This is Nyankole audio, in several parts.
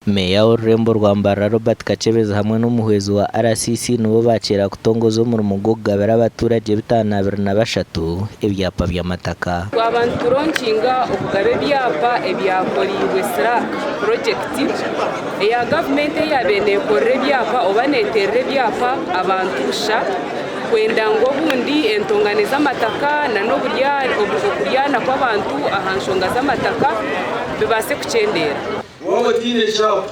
Meeya w'orurembo rwa Mbarara Robert Kakyebezi hamwe n'omuhwezi wa RCC nibo baakiira kutongoza omurimo gw'okugabira abaturagye 523 ebyapa by'amataka. Twaba nituronkinga okugaba ebyapa ebyakoreirwe SLAAC purogyekiti eya gavumenti eyabaire nekorera ebyapa oba neterera ebyapa abantu busha kwenda ngu obundi entongane z'amataka nana okuryana kw'abantu aha nshonga z'amataka bibaase kukyendeera. Waaba otaine kyapa,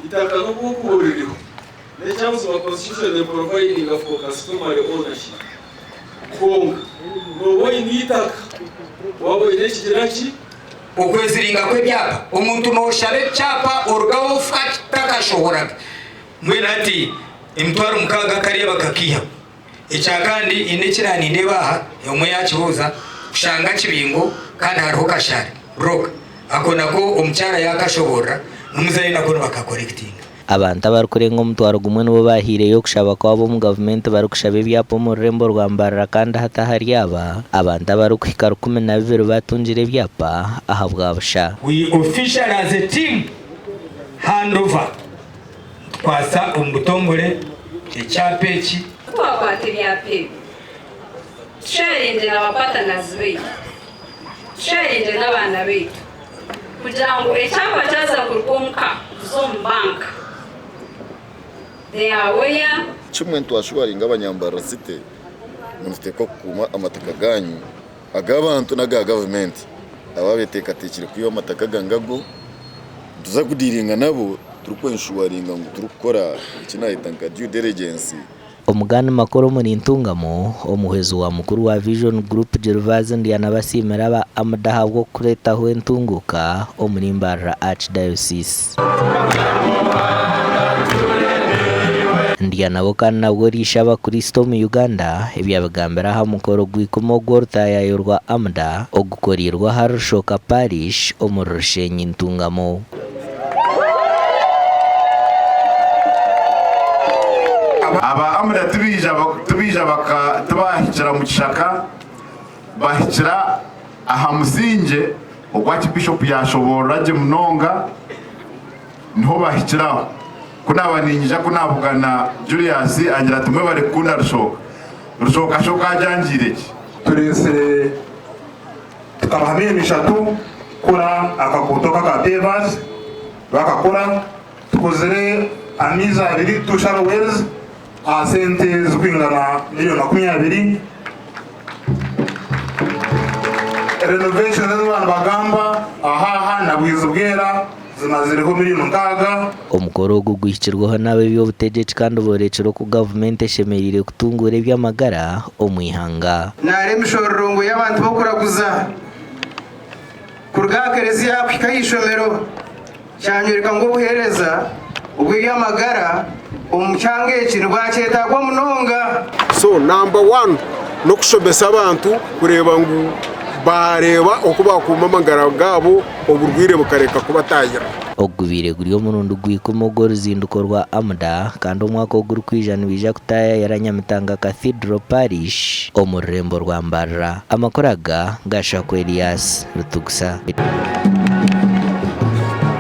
eitaka n'obu orikuba oririho, n'ekyabuzima constitution eprovidinga for customary ownership. Kwonka nooba oine eitaka, waaba oine ekigira ki? Okweziringa kw'ebyapa, Omuntu nooshaba ekyapa orugaho ofa kitakashohoraga. Mbwenu hati emitwaro mukaaga kariya bakakiihaho. Ekya kandi haine eki naanindeeba aha, omwe yaakibuuza, kushanga kibingo kandi hariho kashare, rock, ako nako omukyara yaakashoboorora n'omuzaire nako nibakakorekitinga. Abantu abarikurenga omutwaro gumwe nibo baahaireyo okushaba kwabo omu gavumenti barikushaba ebyapa omu rurembo rwa Mbarara kandi hati ahari aba, abantu abarikuhika 12 baatungire ebyapa ahabwa busha. We officially as a team hand over Tukwatsa omu butongore ekyapa eki. Ku twakwata ebyapa ebi, tusharingye na bapatanazi baitu, tusharingye n'abaana baitu kugira ngu ekyapa kyaza kuruga omuka kuza omu banka, they are aware. Kimwe nitwashuwaringa abanyambarara city ngu nituteekwa kukuuma amataka gaanyu ag'abantu n'aga gavumenti. Abo abeteekateekire kwiha amataka aga ngago nituza kudiiringa nabo turikwenshuwaringa ngu turikukora eki naayeta nka due diligence. Omugani Makuru omuri Ntungamo, omuhwezi wa mukuru wa Vision Group Gervase Ndyanabasiimire aba AMDA ahabw'okureetaho entunguuka omuri Mbarara Archdiocese. Ndyanabo kandi nabwo oriishe abakristo omu Uganda ebi yabigambire aha mukoro gw'ikumi ogw'orutaayaayo rwa AMDA ogukoreirwe ahari Rushoka Parish omuri Rushenyi Ntungamo. Aba AMDA tibaija tibahikira mu kishaka, bahikira aha musingye ogu Archbishop yashoboorora gye munonga, niho bahikiraho. Ku naaba niinyija ku naabugana Julius angira ati mwebare kukunda Rushooka. Rushooka shi okagyangiire ki? Tureetsire tukabaha miriyoni ishatu kukora akaguuto aka pavers bakakora, tukozire amaizi abiri, two shallow wells aha sente zirikwingana miriyoni 20. Renovations ezi baba nibagamba aha aha na Bwizi Bwera zimazireho miriyoni 6. Omukoro ogu guhikirweho n'ab'eby'obutegyeki kandi borekire oku gavumenti eshemereire kutunguura eby'amagara omu ihanga. Nari emishororongo y'abantu b'okuraguza kuruga aha kereziya kuhika aha ishomero kyanyoreka ngu obuheereza obw'eby'amagara omu kyanga eki nibwakyetaagwa munonga. So number one n'okushomesa abantu kureeba ngu baareeba oku baakuuma amagara gaabo oburwaire bukareka kubatahirira. Ogu gubaire guri omurundi gw'ikumi ogw'oruzinduko rwa AMDA kandi omwaka ogurikwija nibaija kutaayayira Nyamitanga Cathedral Parish omu rurembo rwa Mbarara. Amakuru aga ga Shakwe Elias Rutugusa.